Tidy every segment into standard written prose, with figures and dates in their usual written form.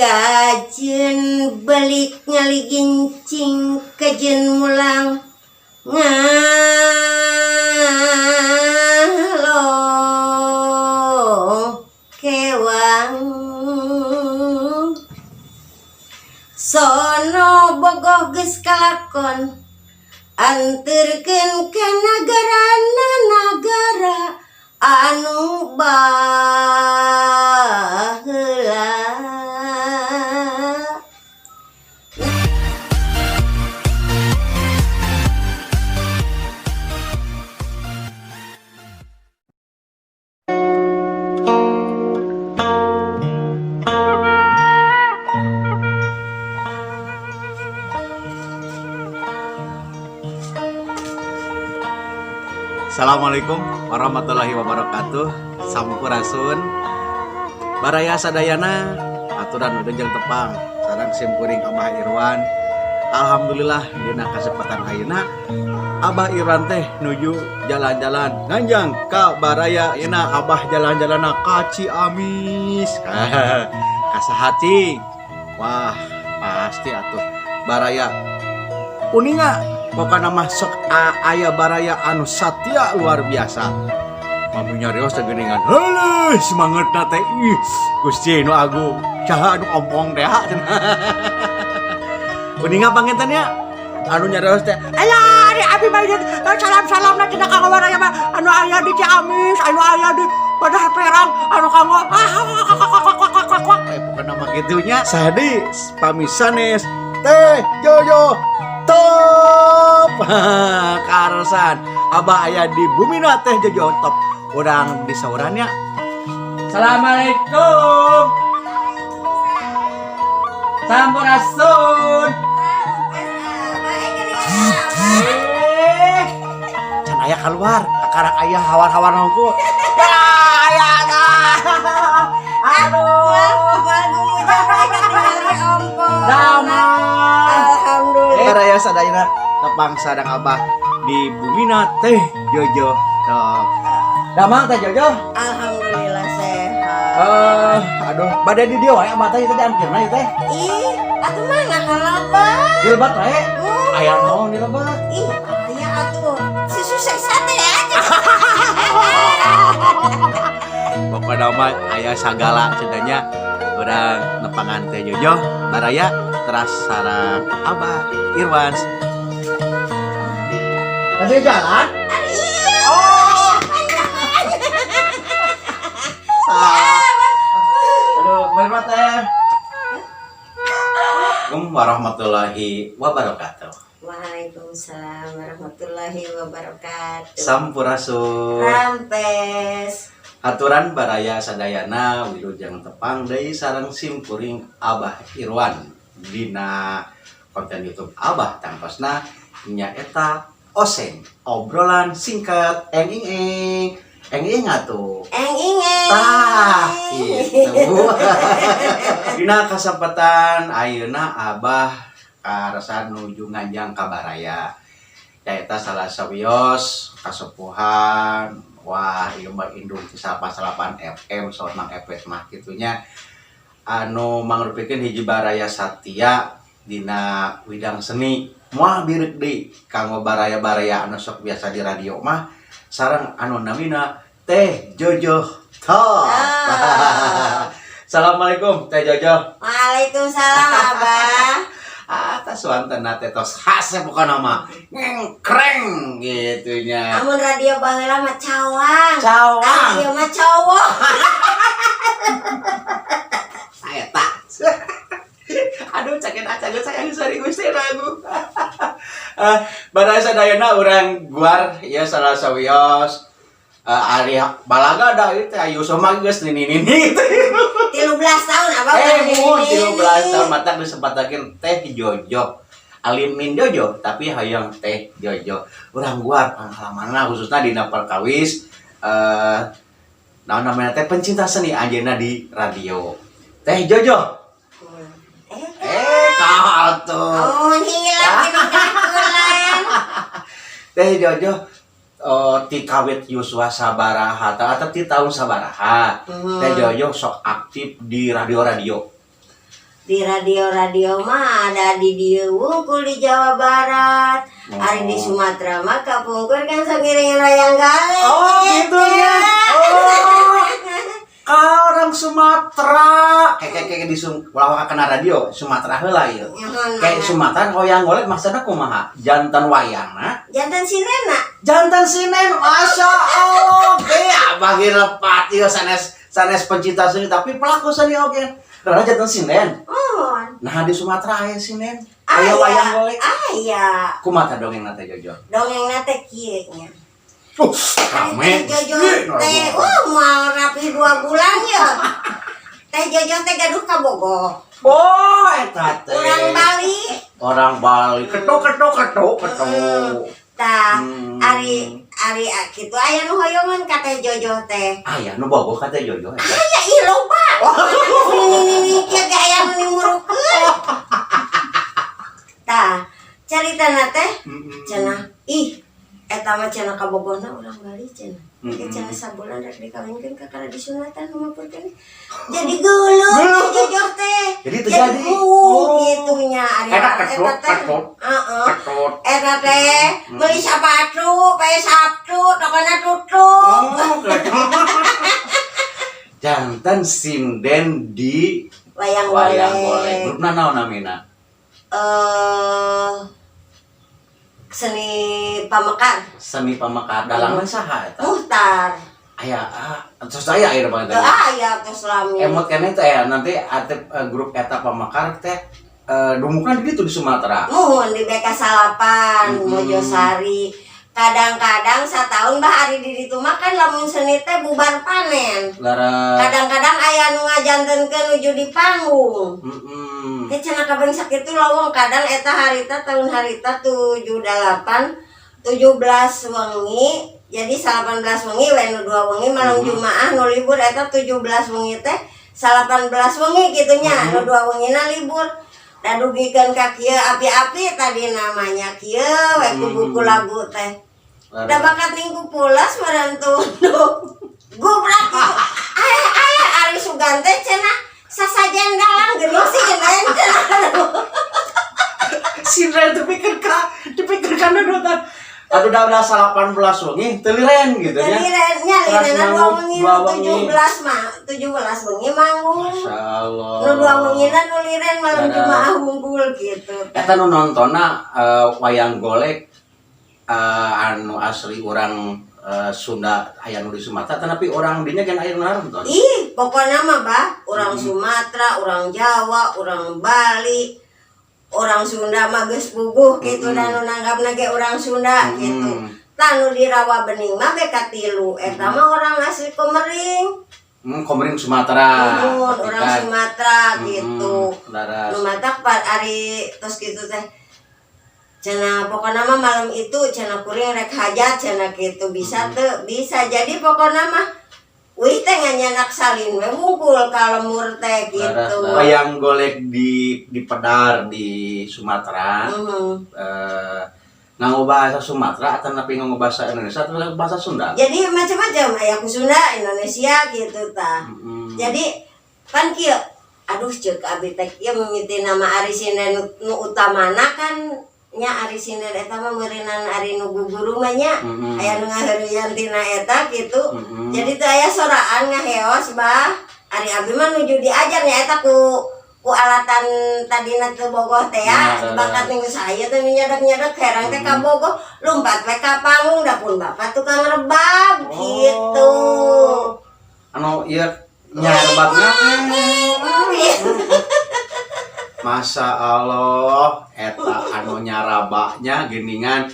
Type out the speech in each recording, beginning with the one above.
Kajeun belik ngaligincing, kajeun mulang ngalong kewang. Sono bogoh geus kalakon, anterkeun ka nagara nagara anu baheula. Assalamualaikum warahmatullahi wabarakatuh. Sampurasun baraya sadayana, aturan wilujeng tepang sareng simkuring Abah Irwan. Alhamdulillah, dina kesempatan ayeuna Abah Irwan teh nuju jalan-jalan nganjang ka baraya. Ayeuna Abah jalan-jalan ka Ciamis. Ka saha cing? Wah, pasti atuh baraya uninga, pokokna mah sok aya baraya anu satia luar biasa. Mampu nyarios teh geuningan. Heueuh, semangatna teh, ih Gusti nu agung, saha anu ompong teh, ha cenah. Uninga panginten nya anu nyarios teh. Aya di abi mah ieu salam-salamna cenah kanggo baraya mah anu aya di Ciamis, anu aya di Badah Perang, anu kanggo ah. Eh, pokokna mah kitu nya. Sadi pami sanes Teh Jojo Top. Karaosan Abah aya di bumina Teh Jojo Top. Urang di saurannya. Assalamualaikum. Sampurasun. Eh, can aya keluar, akarak aya hawar-hawar hungkul. Ya, aya dah. Aduh. Damang. Alhamdulillah. Eh, raya sadayana tepang sareng Abah di bumina Teh Jojo Top. Damang, Teh Jojo? Alhamdulillah sehat. Eh, aduh, bade di dieu wae Abah teh tadi angkirna ieu teh. Ih, atuh mana kalebet? Di lebet wae. Aya naon di lebet? Ih, aya atuh. Si susah sate aja. Pokokna mah aya sagala cenah nya. Urang nepangan Teh Jojo, baraya teras sareng Abah Irwan. Tadi jalan? Oh. Aduh, kemarin mah teh. Assalamualaikum warahmatullahi wabarakatuh. Waalaikumsalam warahmatullahi wabarakatuh. Sampurasun. Rampes. Aturan baraya sadayana, wilujeng tepang deui sareng simkuring Abah Irwan dina konten YouTube Abah, tangtosna nyaeta Oseng, obrolan singkat eng ing eng eng ing atuh. Eng ingeng. Tah gitu. Dina kesempatan ayeuna Abah karasan nuju nganjang ka baraya, nyaeta salah sawios kasepuhan. Wah, ieu mah indung ti 99 FM, saur Mang Epet mah kitunya, anu mangrupikeun hiji baraya satia dina widang seni. Moal bireuk deui kanggo baraya-baraya anu sok biasa di radio mah sareng anu namina Teh Jojo Top. Ah. Assalamualaikum, Teh Jojo. Waalaikumsalam, Abah. Ah, tas wantena teh tos khas pokona mah ngengkreng gitu nya. Amun radio baheula mah cawang. Cawang. Ah, ieu mah cowok. Eta. Aduh, cakin aca geus sayang sari Gusti ragu. Ah, baraya sadayana, urang guar ya salah sawios. Eh, ari balaga da ieu teh ayu soma geus nini-nini teh. 13 tahun Abah. Eh, udah mun nini-nini. 13 tahun mata disempatakeun Teh Jojo. Alimin Jojo, tapi hayang Teh Jojo. Urang guar pengalamanna khususna dina perkawis eh naon namanya teh, pencinta seni anjeunna di radio. Teh Jojo. Eh, Eh, kau tuh. Oh, hilang ini kakulan. Teh Jojo, oh, ti kawit yuswa sabaraha atau ti tahun sabaraha Teh Jojo sok aktif di radio-radio? Di radio-radio mah ada di dieu wungkul di Jawa Barat. Ari di Sumatera mah kapungkur kan sok ngiringan wayang golek. Oh, gitu ya. Oh. Ka orang Sumatera. Kayak kayak kayak di Sum ulah kena radio Sumatera heula ieu. Kayak Sumatera wayang golek maksudna kumaha? Janten wayangna. Janten sindenna. Janten sinden, Masya Allah. Oke, abah ge lepat ieu sanes sanes pencinta seni tapi pelaku seni oge. Karena janten sinden. Oh. Nah, di Sumatera aya sinden. Aya wayang golek. Aya. Kumaha dongeng teh, Jojo? Dongeng teh kieu nya. Rame. Teh Jojo teh, wah, moal rapi 2 bulan ya. Teh Jojo teh gaduh kabogoh. Oh, eta teh. Urang Bali. Orang Bali. Ketuk ketuk ketuk ketuk. Tah, ari ari kitu aya nu hoyongan ka Teh Jojo teh. Aya nu bogoh ka Teh Jojo eta? Aya, ih, loba. Ini kieu ge aya nu nimurukeun. Tah, caritana teh cenah, ih, eta mah cenah kabogohna urang Bali cenah. Ke cenah sabulan rek dikawinkeun ka kana disunatan lumapurkeun. Jadi geuleuh Geuleuh. Teh Jojo teh. Jadi teu jadi. Gitu nya ari Eta eta ketut, teh. ketut. Heeh. Ketut. Eta teh meuli sapatu, pae Sabtu, tokona tutup. Oh, ketut. Janten sinden di Wayang wayang golek. golek. Grupna naon namina? Seni pamekar. Seni pamekar. Dalangna saha eta? Muhtar. Aya, ah, terus aya aya banget. Teu aya tos lami. Emot keneh teh ya, nanti atep grup eta pamekar teh dumukna di ditu di Sumatera. Muhun di BK Salapan, Mojosari. Kadang-kadang satahun bah ari di ditu mah kan lamun seni teh bubar panen. Lara. Kadang-kadang aya nu ngajantenkeun nuju di panggung. Teh cenah kabeng sakitu lowong kadang eta harita tahun harita 78 17 wengi, jadi 18 wengi we nu 2 wengi malam Jumaah nu libur eta 17 wengi teh 18 wengi kitu nya, nu 2 wengina libur da dugikeun ka kieu api-api tadi namanya kieu we ku buku lagu teh. Da bakat ningku pulas meureun tunduk gubrak gitu. Aya aya ari sugan teh cenah sasajen dalang geuning sinden cenah. Sinden dipikir ka dipikir ka nudutan. Aduh, dah udah 18 wengi teu liren gitu nya. Jadi nya Terus lirenan dua manggung, wengi dua wengi. 17 mah 17 wengi manggung. Masya Allah. Nu 2 wengina nu liren malam Dadah. Jumaah wungkul gitu. Eta nu nontonna wayang golek anu asli orang Sunda aya nu di Sumatera, tapi orang dinya kan aya nu nonton. Ih, pokoknya mah bah, orang Sumatera, orang Jawa, orang Bali, orang Sunda mah geus puguh gitu dan nu nanggapna ge orang Sunda gitu. Tah nu di Rawa Bening mah BK tilu, eta mah orang asli Komering. Komering Sumatera. Nuhun, Berarti orang kan. Sumatera gitu. Laras. Nu matak pat ari tos gitu teh. Cenah pokokna mah malam itu cenah kuring rek hajat cenah gitu bisa teu bisa, jadi pokokna mah wih teh nganyanak salin we wungkul ka lemur teh Laras, gitu. laras. Wayang golek di Pedar di Sumatera. Nganggo bahasa Sumatera atau tapi nganggo bahasa Indonesia atau nganggo bahasa Sunda? Jadi macam-macam aya ku Sunda, Indonesia gitu tah. Jadi pan kieu aduh ceuk abi teh kieu mimiti nama ari sinden nu utamana kan nya ari sinden eta mah meureunan ari nu guguru mah nya aya nu ngaheureuyan tina eta gitu. Jadi teu aya soraan ngaheos bah ari abi mah nuju diajar nya eta ku alatan tadina teu bogoh teh ya Nah, bakat ning saya teh nyadak-nyadak herang teh kabogoh lumpat we ka panggung da pun bapak tukang rebab gitu. Oh. Anu ieu nya rebabna. Gitu. Masya Allah, eta anu nyarabanya geningan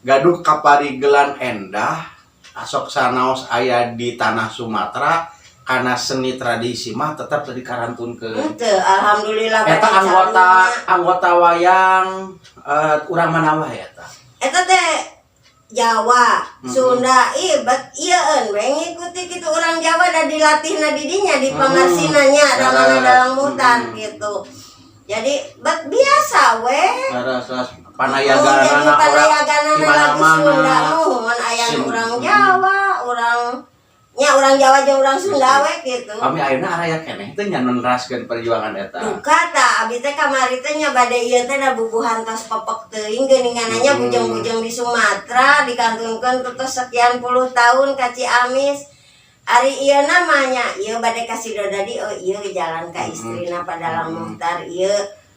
gaduh kaparigelan endah asok sanaos aya di tanah Sumatera karena seni tradisi mah tetap tadi karantunkeun. Henteu, alhamdulillah Eta bade anggota calungna. Anggota wayang urang mana wae eta? Eta teh Jawa, Sunda, ih bet ieu we ngikuti kitu orang Jawa da dilatihna di dinya di pangarsinanya ramana dalang mutar gitu. Jadi bet biasa we. Laras laras Oh, jadi panayaganana orang panayaganana di lagu Sunda mana-mana. muhun aya nu urang Jawa, urang Nya urang Jawa jeung urang Sunda we gitu. Kami ayeuna araya keneh teh nya nu neraskeun perjuangan eta. Duka ta abi teh kamari teh nya bade ieu teh da bubuhan tos pepek teuing geuninganna, bujeng-bujeng di Sumatera dikantunkeun tos sekian puluh tahun ka Ciamis. Ari ieu namanya ieu bade ka Sidodadi, oh ieu jalan ka istrina Padalang Muhtar, ieu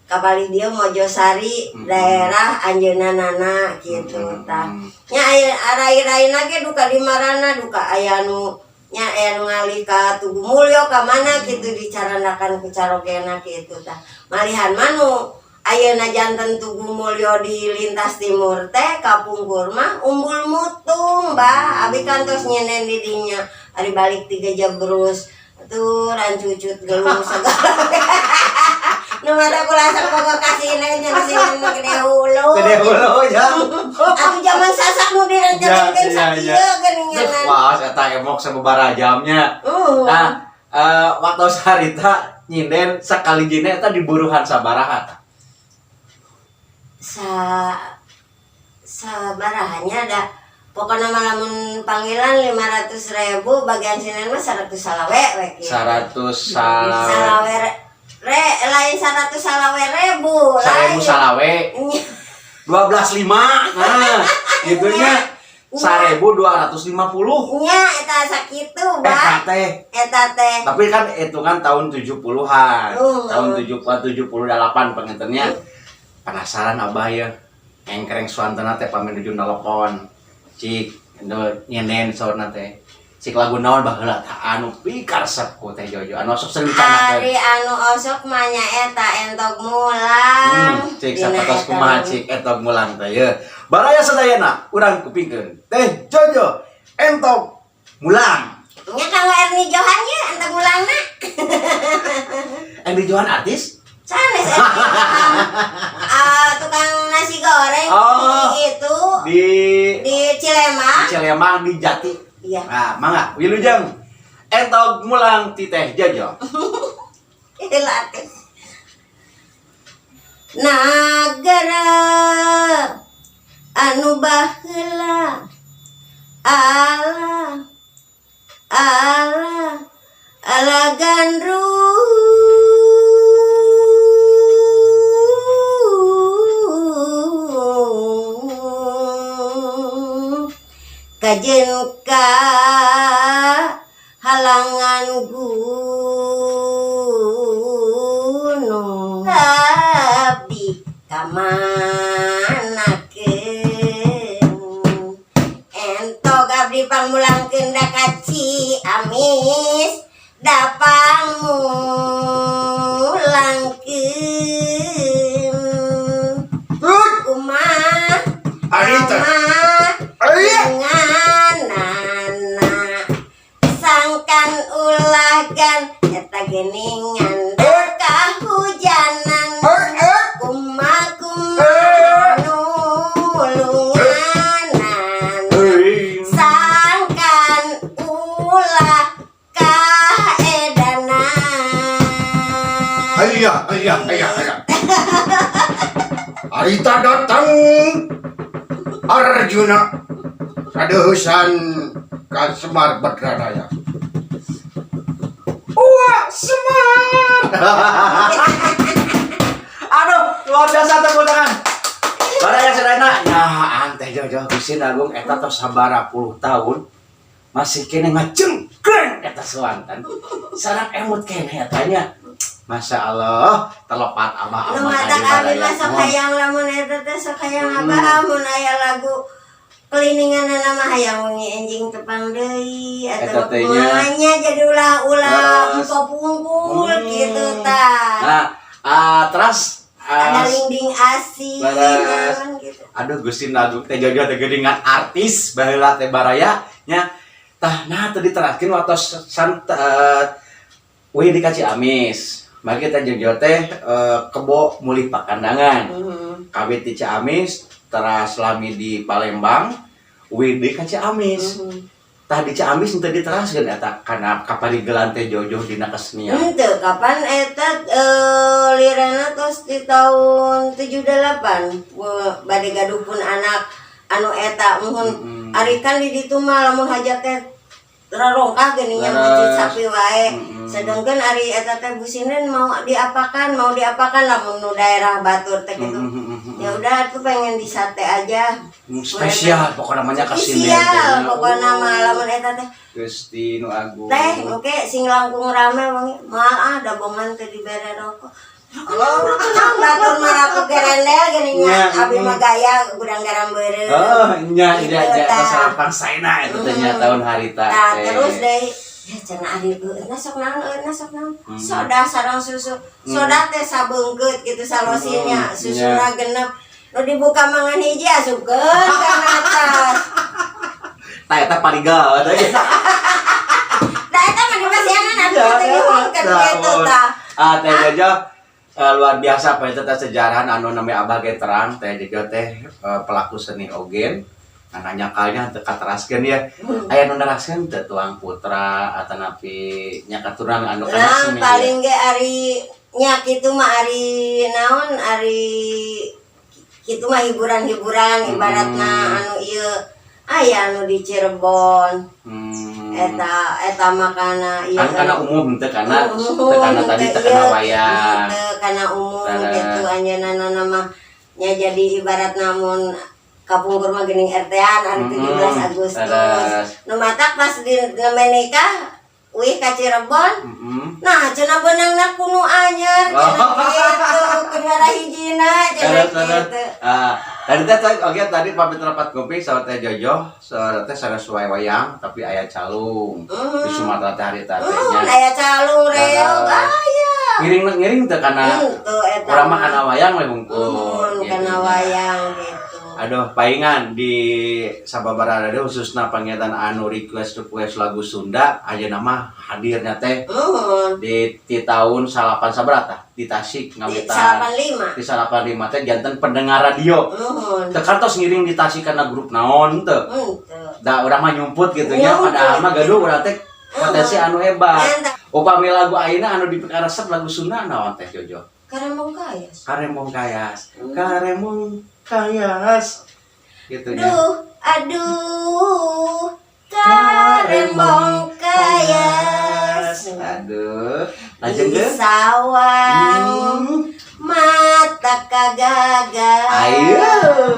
kabali dieu Mojosari, daerah anjeunna nana gitu tah. Nya aya arai-raina ge duka di marana, duka aya nu nya aya nu ngalih ka Tugu Mulyo ka mana gitu, dicarandakan ku carogena kitu tah. Malihan manu ayeuna janten Tugu Mulyo di lintas timur teh kapungkur mah Umbul Mutung, Bah. Abi kantos nyenen di dinya, ari balik tiga jebrus tuh rancucut gelung segala nu mata kula sok boga kasihna nya sini gede hulu. Gede hulu ya. Atuh zaman Sasak nu direncanakeun Ya, iya, sakieu geuningan. Wah, eta emok sababaraha jamnya. Nah, waktu harita nyinden sekali gini eta diburuhan sabaraha tah? Sabarahannya ada, pokoknya mah lamun panggilan 500 ribu, bagian sini mah 100 salawe we kieu. 100 salawe. Salawe re, lain 100 salawe ribu. 1000 lain. Salawe. Nya. 12 lima, nah gitunya 1250. Nya eta sakitu, Bah. Eta teh. Eta teh. Tapi kan hitungan tahun 70-an, tahun 70-an, 78 pengentennya. Penasaran Abah ya, engkreng suantana teh pami nuju nelpon cik endo nyenden saurna teh, cik lagu naon baheula tah anu pikaresep ku Teh Jojo, anu sok sering dicanakeun? Ari anu osok mah nya eta Entog Mulang. Cik Dina sapatos eta kumaha mah. Cik Entog Mulang teh ye. Baraya sadayana urang kupingkeun Teh Jojo, Entog Mulang. Nya kanggo Erni Johan ya Entog Mulangna. Erni Johan artis? Sanes, Erni Johan. Ah, tukang nasi goreng Oh. di itu di di Cilemang. Cilemang di Jati. Iya. Nah, mangga wilujeng Entog Mulang ti Teh Jojo. Latih. Nagara anu baheula ala ala ala gandrung kajen ka halangan gunung abdi kamanakeun entog abdi pangmulangkeun da ka Ciamis da pangmulangkeun kumaha Arita. kumaha Iya. nganana sangkan ulagan eta geningan kahujanan kuma kuma nulunganan sangkan ulah kaedanan. Iya, iya, iya, iya. Arita datang Arjuna sadeusan ka Semar Badranaya. Wah, Semar. Aduh, luar biasa, tepuk tangan. Baraya sadayana, ya Teh Jojo Gusti Agung eta tos sabaraha puluh tahun masih keneh ngajengkreng eta suanten. Sareng emut keneh eta nya. Masya Allah, telepat abah Nu abah matak tadi abi baraya. mah sok hayang lamun eta teh sok hayang abah mun aya lagu keliningan mah hayang wengi enjing tepang deui Eta atau teh nya. kumaha nya, jadi ulah-ulah Terus. empok pungkul gitu tah. Nah, ah, terus Ada ah, linding asih Leres. naon gitu. Aduh, Gusti Agung, Teh Jojo teh geuningan artis baheula teh baraya nya. Tah, nah tadi terakhir waktu sant wih di ka Ciamis. Magi Teh Jojo teh kebo mulih pakandangan. Kawit di Ciamis, teras lami di Palembang, wih di ka Ciamis. Tah, di Ciamis henteu diteraskeun eta kana kaparigelan Teh Jojo dina kesenian? Henteu, kapan eta lirana tos di tahun 78 bade gaduh pun anak anu eta muhun. Ari kan di ditu mah lamun hajat teh Rarongkah geuning nya Leres. mencit sapi wae. Sedangkan ari eta teh Bu Sinden mau diapakan lamun nu daerah batur teh gitu. Ya udah tuh pengen di sate aja. Spesial pokoknya namanya kasih. Spesial pokoknya mah lamun eta teh. Gusti nu agung. Teh oke sing langkung rame wengi moal ah da bongan teh dibere rokok. Rokok naon batur mah rokok gerendel geuning nya Nya, abi mah gaya gudang garam beureum. Oh, nya nya Gitu, nya tah. sarapan saena eta teh nya tahun harita Nah, teh. terus deh ya cenah ari euna sok naon euna sok naon. Soda sareng susu. Soda teh sabeungkeut gitu salosinnya, susuna genep. Nu dibuka mangan hiji asupkeun kana atas. Tah eta parigal teh. Da eta mah dipasianan abi teh nyuhunkeun kitu tah. Ah, Teh Jojo luar biasa apa itu teh sejarah anu namanya Abah ge terang Teh Jojo teh pelaku seni ogen. Nah, nanya kalnya teu kateraskeun ya. Aya nu neraskeun teu tuang putra atanapi nya katurunan anu kana Nah, seni. paling ge ari nya kitu mah ari naon ari kitu mah hiburan-hiburan ibaratna anu ieu aya anu di Cirebon. Eta eta makana ieu Kan kana umum teu kana teu kana tadi teu kana wayang. Teu kana umum Leres. gitu anjeunna mah nya jadi ibarat namun kapungkur mah geuning RT-an hari 17 Agustus. Leres. Nu matak pas di nembe nikah uih ka Cirebon. Nah, cenah beunangna ku nu anyer cenah kitu, kudu hijina cenah Terus, terus. kitu. Ah, tadi teh oke tadi pamit rapat kopi sama Teh Jojo, saur teh sanes wae wayang tapi aya calung. Di Sumatera teh harita teh nya. Aya calung reog aya. Ngiring ngiring teh kana Tuh eta. urang mah kana wayang we hungkul. Muhun Gitu kana nya. wayang gitu. Aduh, paingan di sababaraha deui khususna pangitan anu request request lagu Sunda ayeuna mah hadirnya teh Muhun. di tahun salapan sabaraha di Tasik Di ngawitan 85. di 85 teh janten pendengar radio. Muhun. Teu kantos ngiring di Tasik kana grup naon teu. Henteu. Da urang mah nyumput gitu nya Nyumput. padahal mah gaduh urang teh potensi anu hebat. Mantap. Upami lagu ayeuna anu dipikaresep lagu Sunda naon Teh Jojo? Karembong Kayas. Karembong Kayas. Karembong Kayas. Gitu nya. Duh, aduh, karembong kayas. Aduh. Lajeng Di deui. sawang mata kagagas. Ayo,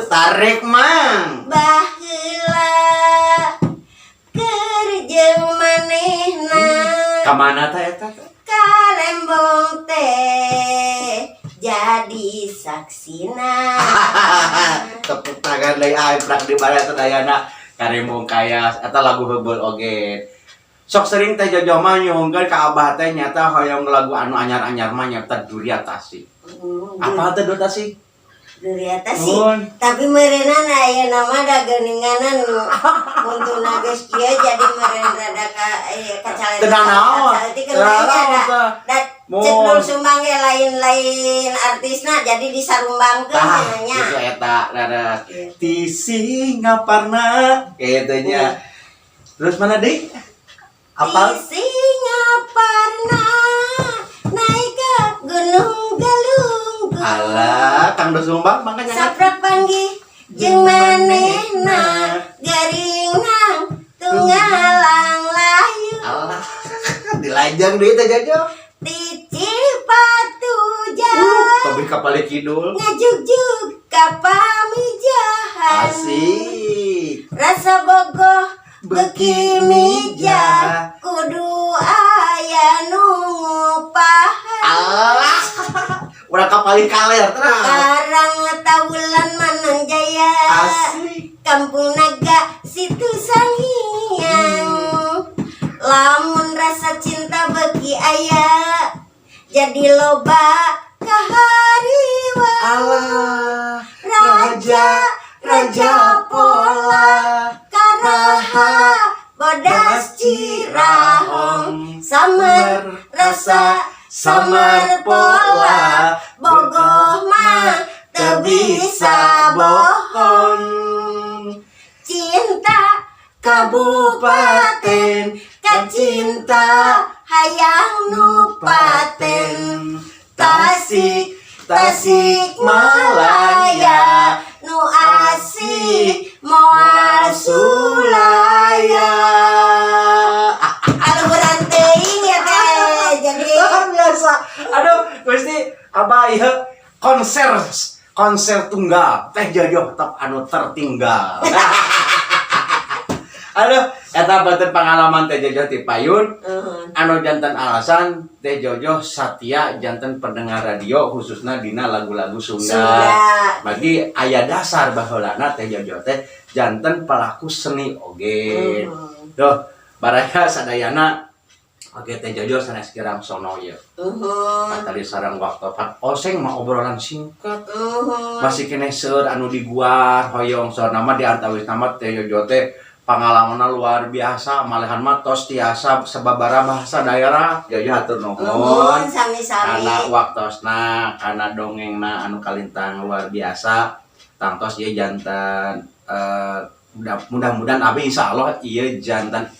tarik Mang. Baheula keur jeung manehna. Kamana teh eta? Karembong teh jadi saksina. Tepuk tangan deui aing prak di baraya sadayana. Karembong Kayas eta lagu heubeul oge. Sok sering Teh Jojo mah nyuhunkeun ka Abah teh nyata hoyong lagu anu anyar-anyar mah nyata Duriat Tasik. Apa teh Duriat Tasik? Duriat Tasik. Nuhun. Tapi meureunan aya nama da geuninganan nu muntuna geus kieu jadi meureun rada ka kacaletik. Teu nanaon. Kacaletik Teu nanaon, teh. Da Mun. cek Dul Sumbang ge lain-lain artisna jadi disarumbangkeun Tah, cenah nya. gitu eta leres. Iya. Ti Singaparna kitu nya. Terus mana deui? Apa? Di Singaparna naik ke Gunung Galunggung. Alah, Kang Doel Sumbang makanya Saprak panggih jeung manehna garing nang tungalang layu. Alah, dilajang deui teh Jojo. Di Cipatujah Tobi kapal kidul. ngajugjug ka Pamijahan. Asik. Rasa bogoh beuki mijah kudu aya nu ngupahan. Alah. Urang kapal kaler terang. Karang Tawulan Manonjaya. Asik. Kampung Naga Situ Sanghyang. Lamun rasa cinta beuki aya jadi loba kahariwang. Alah. Raja Raja Pola Karaha Bodas Cirahong Samar rasa samar pola bogoh mah teu bisa bohong cinta kabupaten kacinta hayang nu paten Tasik Tasik Malaya nu asik moal sulaya. ieu konser konser tunggal Teh Jojo tetap anu tertinggal. Aduh, eta beuteun pengalaman Teh Jojo ti payun anu janten alasan Teh Jojo satia janten pendengar radio, khususnya dina lagu-lagu Sunda. Sunda. Bagi aya dasar baheulana Teh Jojo teh janten pelaku seni oge. Duh, baraya sadayana oge Teh Jojo sanes kirang sono ieu. Patali sareng waktu pan oseng mah obrolan singkat. Masih keneh seueur anu diguar hoyong saur nama di antawis nama Teh Jojo teh pengalamanna luar biasa, malehan mah tos tiasa sababaraha bahasa daerah. Jojo, hatur nuhun Nuhun, sami-sami. Kana waktosna, kana dongengna anu kalintang luar biasa. Tangtos ieu janten mudah-mudahan abi insyaallah ieu janten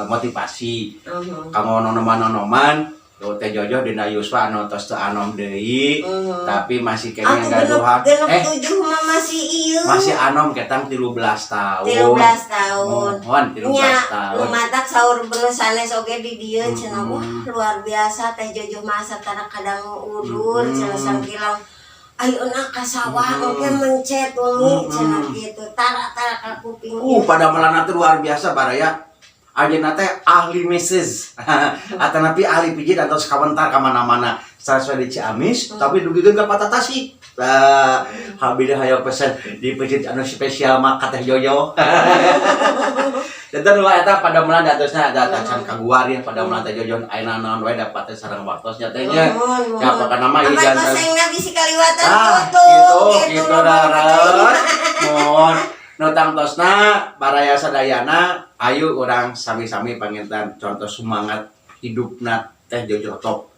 motivasi kanggo nonoman-nonoman. Tuh, Teh Jojo dina yuswa anu tos teu anom deui, tapi masih keneh Atuh genep gaduhan genep tujuh mah masih ieu. Masih anom ketang 13 tahun. 13 tahun. Mohon 13 Nya, tahun. Nu matak saur bener sanes oge di dieu cenah, wah, luar biasa Teh Jojo masa tara kadang udur cenah, sangkilang ayeuna ka sawah engke mencet wengi cenah kitu, tara tara ka kuping. Pada melana teh luar biasa, baraya. Ayeuna teh ahli massage atanapi ahli pijit atau sekawentar ka mana-mana. Sanes di Ciamis, tapi dugikeun ka Patatasi. Lah, habis hayo pesen dipijit anu spesial mah ka Teh Jojo. Dan lu eta pada melan datosna ada tacan kaguar ya pada melan Teh Jojo ayeuna naon wae dapat teh sareng waktosnya teh nya. Nuhun, Ya, nuhun. pokokna mah ieu Amai janten kosengna bisi kaliwatan Ah, tutup gitu, gitu, gitu loba darat. Mohon nu tangtosna baraya sadayana, ayo urang sami-sami panginten contoh semangat hidupna Teh Jojo Top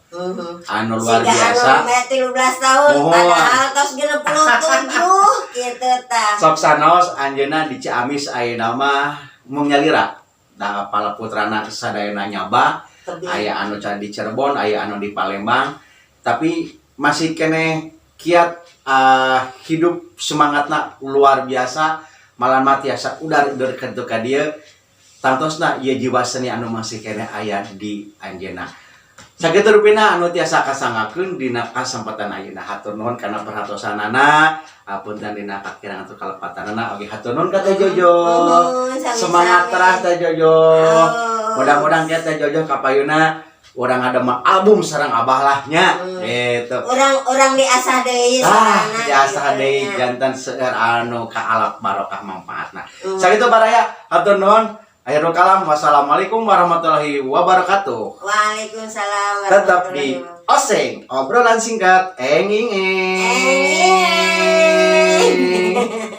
anu luar Siga biasa. anu meh 13 tahun Mohon. padahal tos 67 gitu tah. Sok sanaos anjeunna di Ciamis ayeuna mah mung nyalira. Da pala putrana sadayana nyaba, Tebih. aya anu can di Cirebon, aya anu di Palembang, tapi masih keneh kiat hidup semangatna luar biasa, malah mah tiasa udar udur ka ka dieu. Tangtosna ieu jiwa seni anu masih keneh aya di anjeunna. Sakitu rupina anu tiasa kasanggakeun dina kasempatan ayeuna. Hatur nuhun kana perhatosanana, apunten dina kakirangan tur kalepatanana. Oge hatur nuhun ka Teh Jojo. Nuhun, sami-sami. Semangat terus, Teh Jojo. Oh. Mudah-mudahan ya Teh Jojo kapayuna urang ada mah album sareng Abah lah nya. Gitu. Urang-urang diasah deui Ah, sarana diasah gitu deui nya. janten seueur anu kaalap barokah manfaatna. Sakitu baraya, hatur nuhun. Akhirul kalam, wassalamualaikum warahmatullahi wabarakatuh. Waalaikumsalam Tetap di warahmatullahi wabarakatuh. Oseng, obrolan singkat, enging eng. Eng.